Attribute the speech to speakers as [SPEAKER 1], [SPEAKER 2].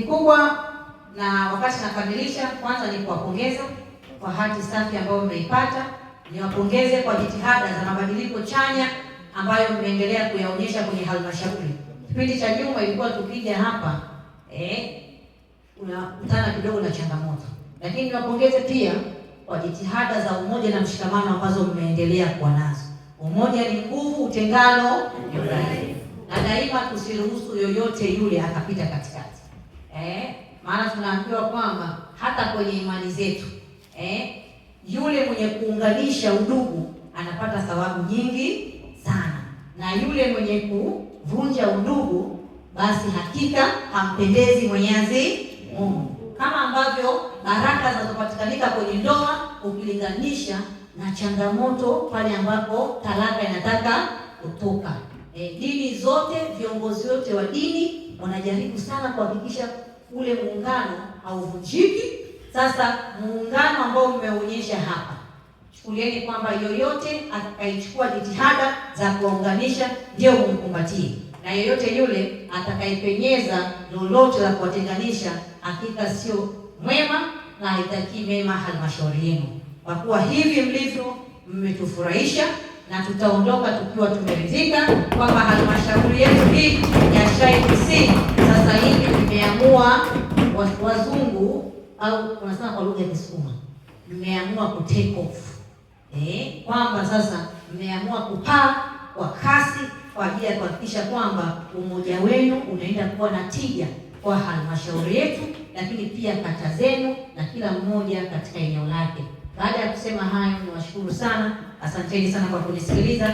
[SPEAKER 1] Kikubwa na wakati nakamilisha, kwanza ni kuwapongeza kwa hati safi ambayo mmeipata, niwapongeze kwa jitihada za mabadiliko chanya ambayo mmeendelea kuyaonyesha kwenye halmashauri. Kipindi cha nyuma ilikuwa tukija hapa unakutana kidogo na changamoto, lakini niwapongeze pia kwa jitihada za umoja na mshikamano ambazo mmeendelea kuwa nazo. Umoja ni nguvu, utengano ni udhaifu, na daima tusiruhusu yoyote yule akapita katikati, maana tunaambiwa kwamba hata kwenye imani zetu yule mwenye kuunganisha udugu anapata thawabu nyingi sana, na yule mwenye kuvunja udugu basi hakika hampendezi Mwenyezi Mungu, kama ambavyo baraka zinazopatikanika kwenye ndoa ukilinganisha na changamoto pale ambapo talaka inataka kutoka. Dini zote, viongozi wote wa dini wanajaribu sana kuhakikisha ule muungano hauvunjiki. Sasa muungano ambao mmeonyesha hapa, chukulieni kwamba yoyote atakayechukua jitihada za kuwaunganisha ndio mumkumbatie, na yoyote yule atakayepenyeza lolote la kuwatenganisha, hakika sio mwema na haitakii mema halmashauri yenu, kwa kuwa hivi mlivyo mmetufurahisha na tutaondoka tukiwa tumeridhika kwamba halmashauri yetu hii ya Shai DC sasa hivi mmeamua, wazungu au wanasema kwa lugha ya Kisukuma, mmeamua ku take off, kwamba sasa mmeamua kupaa kwa kasi kwa ajili ya kuhakikisha kwamba umoja wenu unaenda kuwa na tija kwa halmashauri yetu, lakini pia kata zenu na kila mmoja katika eneo lake. Baada ya kusema hayo, niwashukuru sana, asanteni sana kwa kunisikiliza.